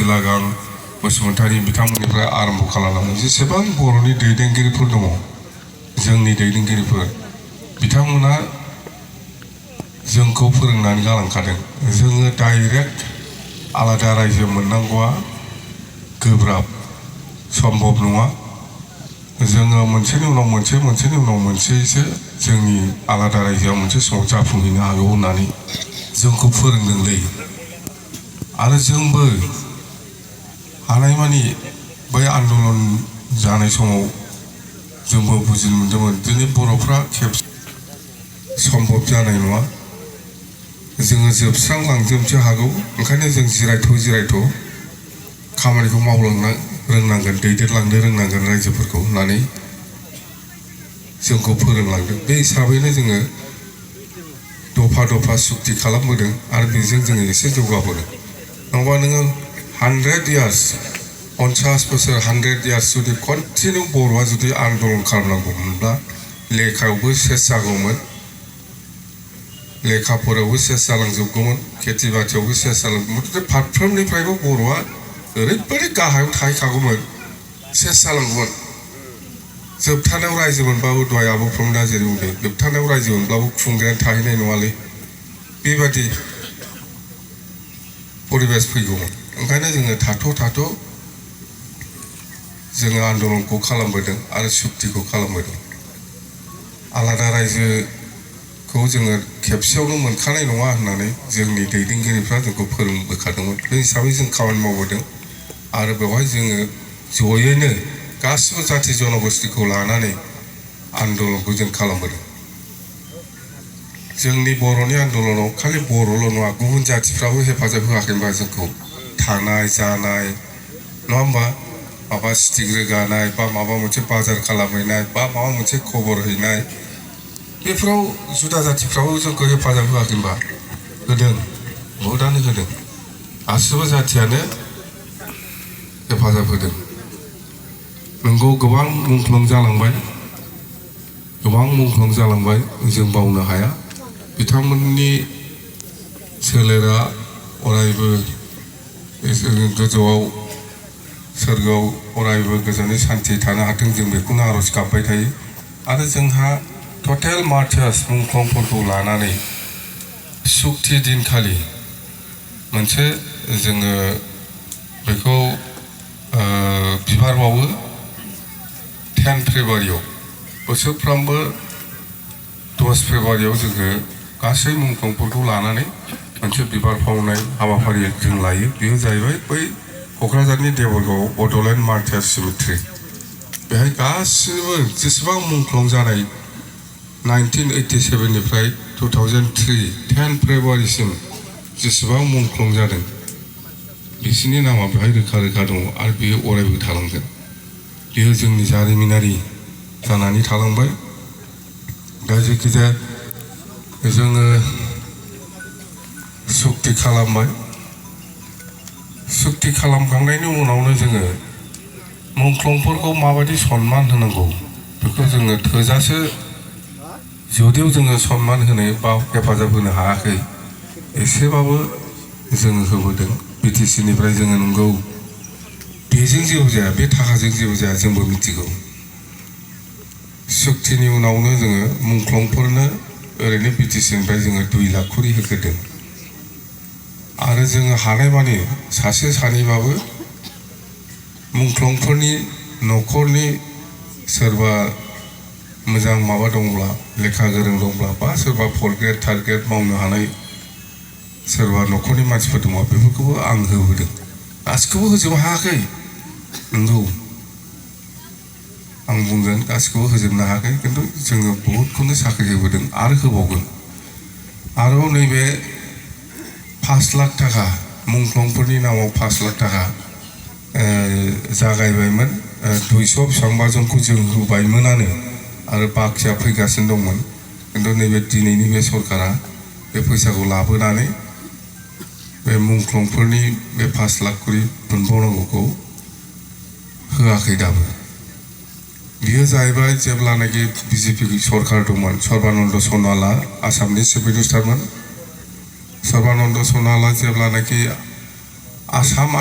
बिलागां बसुमतारी बिथांमोननिफ्राय आरम्भ खालामनानै जेसेबां बर'नि दैदेनगिरिफोर दङ जोंनि दैदेनगिरिफोर बिथांमोना जोंखौ फोरोंनानै गालांखादों जोङो डाइरेक्ट आलादा रायजो मोननांगौआ गोब्राब सम्भब नङा जोङो मोनसेनि उनाव मोनसे मोनसेनि उनाव मोनसेसो जोंनि आलादा रायजोआ मोनसे समाव जाफुंहैनो हागौ होननानै जोंखौ फोरोंदोंलै आरो जोंबो हानायमानि बै आन्दलन जानाय समाव जोंबो बुजिनो मोन्दोंमोन दिनै बर'फ्रा खेबसे सम्भब जानाय नङा जोङो जोबस्रांलांजोबनो हागौ ओंखायनो जों जिरायथ' खामानिखौ मावलांनो रोंनांगोन दैदेनलांनो रोंनांगोन रायजोफोरखौ होननानै जोंखौ फोरोंलांदों बे हिसाबैनो जोङो दफा दफा सुक्ति खालामबोदों आरो बेजों जोङो एसे जौगाबोदों नङाबा नोङो 100 years 50 बोसोर 100 years जुदि कन्टिनिउ बर'आ जुदि आन्दलन खालामनांगौमोनब्ला लेखायावबो सेस जागौमोन लेखा फरायावबो सेस जालांजोबगौमोन खेथि बाथियावबो सेस जालांगौमोन फारफ्रोमनिफ्रायबो बर'आ ओरैबायदि गाहायाव थाहैखागौमोन सेस जालांगौमोन जोबथानायाव रायजो मोनबाबो दहाय आब' प्रमदा जेरै बुंदों जोबथानायाव रायजो मोनब्लाबो खुंग्रायानो थाहैनाय नङालै बेबादि परिबेस फैगौमोन ओंखायनो जोङो थाथ' जोङो आन्दलनखौ खालामबोदों आरो सुक्तिखौ खालामबोदों आलादा रायजोखौ जोङो खेबसेयावनो मोनखानाय नङा होननानै जोंनि दैदेनगिरिफ्रा जोंखौ फोरोंबोखादोंमोन बे हिसाबै जों खामानि मावबोदों आरो बेवहाय जोङो जयैनो गासिबो जाथि जनगोष्ठीखौ लानानै आन्दलनखौ जों खालामबोदों जोंनि बर'नि आन्दलनाव खालि बर'ल' नङा गुबुन जाथिफ्राबो हेफाजाब होआखैबा जोंखौ थानाय जानाय नङा होमबा माबा स्टिक रोगानाय बा माबा मोनसे बाजार खालामहैनाय बा माबा मोनसे खबर हैनाय बेफोराव जुदा जातिफ्राबो जोंखौ हेफाजाब होआखैबा होदों बहुदानो होदों गासिबो जातियानो हेफाजाब होदों नंगौ गोबां मुंख्लं जालांबाय जों बावनो हाया बिथांमोननि सोलेरा अरायबो गोजौआव सोरगोआव अरायबो गोजोनै सान्थि थानो हाथों जों बेखौनो आर'ज गाबबाय थायो आरो जोंहा टटेल मार्टियार्स मुंख्लंफोरखौ लानानै सुक्ति दिनखालि मोनसे जोङो बेखौ बिबार बावो 10 फेब्रुवारियाव बोसोरफ्रामबो 10 फेब्रुवारियाव जोङो गासै मुंख्लंफोरखौ लानानै मोनसे बिबार बावनाय हाबाफारि जों लायो बेयो जाहैबाय बै क'क्राझारनि देबरगाव बड'लेण्ड मार्टियार्स सिमेट्रि बेहाय गासिबो जेसेबां मुंख्लं जानाय 1987 निफ्राय 2003 10 फेब्रुवारिसिम जेसेबां मुंख्लं जादों बिसोरनि नामा बेहाय रोखा दङ आरो बेयो अरायबो थालांगोन बेयो जोंनि जारिमिनारि जानानै थालांबाय दा जेखिजाया जोङो सुक्ति खालामबाय सुक्ति खालामखांनायनि उनावनो जोङो मुंख्लंफोरखौ माबायदि सनमान होनांगौ बेखौ जोङो थोजासे जुदियाव जोङो सनमान होनो बा हेफाजाब होनो हायाखै एसेबाबो जोङो होबोदों BTC निफ्राय जोङो नंगौ बेजों जेबो जाया बे थाखाजों जेबो जाया जोंबो मिथिगौ सुक्तिनि उनावनो जोङो मुंख्लंफोरनो ओरैनो BTC निफ्राय जोङो 2 लाख खरि होग्रोदों आरो जोङो हानायमानि सासे सानैबाबो मुंख्लंफोरनि न'खरनि सोरबा मोजां माबा दंब्ला लेखा गोरों दंब्ला बा सोरबा 4 ग्रेड 3 ग्रेड मावनो हानाय सोरबा न'खरनि मानसिफोर दङ बेफोरखौबो आं होबोदों गासिखौबो होजोबनो हायाखै नंगौ आं बुंगोन गासिखौबो होजोबनो हायाखै खिन्थु जोङो बहुतखौनो साख्रि होबोदों आरो होबावगोन आरोबाव नैबे 5 लाख थाखा मुंख्लंफोरनि नामाव 5 लाख थाखा जागायबायमोन 200 बेसेबांबा जनखौ जों होबायमोनानो आरो बाखिया फैगासिनो दंमोन खिन्थु नैबे दिनैनि बे सरकारा बे फैसाखौ लाबोनानै बे मुंख्लंफोरनि बे 5 लाख खरि मोनबावनांगौखौ होआखै दाबो बियो जाहैबाय जेब्लानाखि BJP सरकार दंमोन सर्बानन्द सन'वाला आसामनि चिफ मिनिस्टारमोन सर्बानन्द सन'वाला जेब्लानाखि आसाम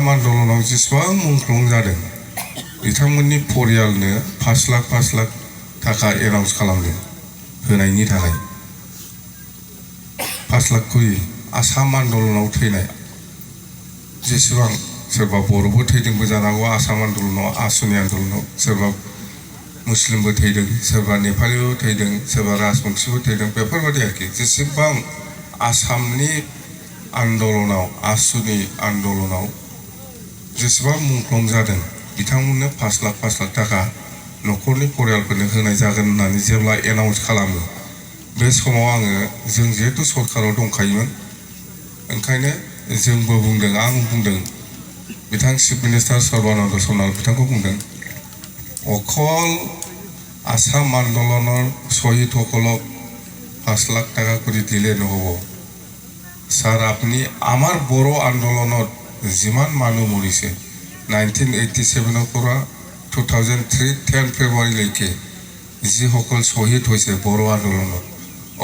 आन्दलनाव जेसेबां मुंख्लं जादों बिथांमोननि परियालनो 5 लाख थाखा एनाउन्स खालामदों होनायनि थाखाय 5 लाख खरि आसाम आन्दलनाव थैनाय जेसेबां सोरबा बर'बो थैदोंबो जानांगौ आसाम आन्दलनाव आसुनि आन्दलनाव सोरबा मुस्लिमबो थैदों सोरबा नेपालिबो थैदों सोरबा राजबंशीबो थैदों बेफोरबायदि आरोखि जेसेबां आसामनि आन्दलनाव आसुनि आन्दलनाव जेसेबां मुंख्लं जादों बिथांमोननो 5 लाख थाखा न'खरनि परियालफोरनो होनाय जागोन होननानै जेब्ला एनाउन्स खालामो बे समाव आङो जों जिहेतु सरकाराव दंखायोमोन ओंखायनो जोंबो बुंदों आं बुंदों बिथां चिफ मिनिस्टार सर्बानन्द सन'वाल बिथांखौ बुंदों अकल आसाम आन्दलনৰ শহীদসকলক 5 লাখ টাকা করে দিলে নহ'ব স্যার আপনি আমার বড় আন্দোলনত যিমান মানুহ মৰিছে 1987 পৰা 2003 10 ফেব্ৰুৱাৰীলৈকে যিসকল শহীদ হৈছে বড় আন্দোলনত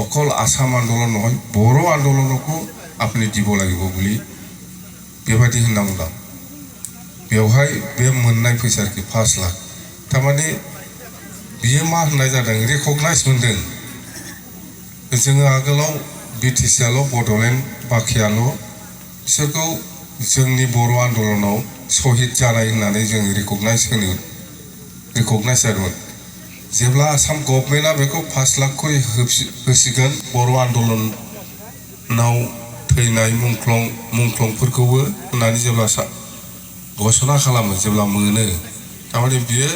অকল আসাম আন্দোলন নহয় বড় আন্দোলনকো আপনি দিব লাগিব বুলি बेबायदि होनना बुंदों बेवहाय बे मोननाय फैसा आरोखि 5 लाख थारमाने बियो मा होननाय जादों रेकगनाइज मोनदों जोङो आगोलाव बिटिसिआल' बड'लेण्ड बाखियाल' बिसोरखौ जोंनि बर' आन्दलनाव शहीद जानाय होननानै जों रेकगनाइज जादोंमोन जेब्ला आसाम गभर्नमेन्टआ बेखौ 5 लाख खरि होसिगोन बर' आन्दलनाव थैनाय मुंख्लंफोरखौबो होननानै जेब्ला घोषणा खालामो जेब्ला मोनो थारमाने बियो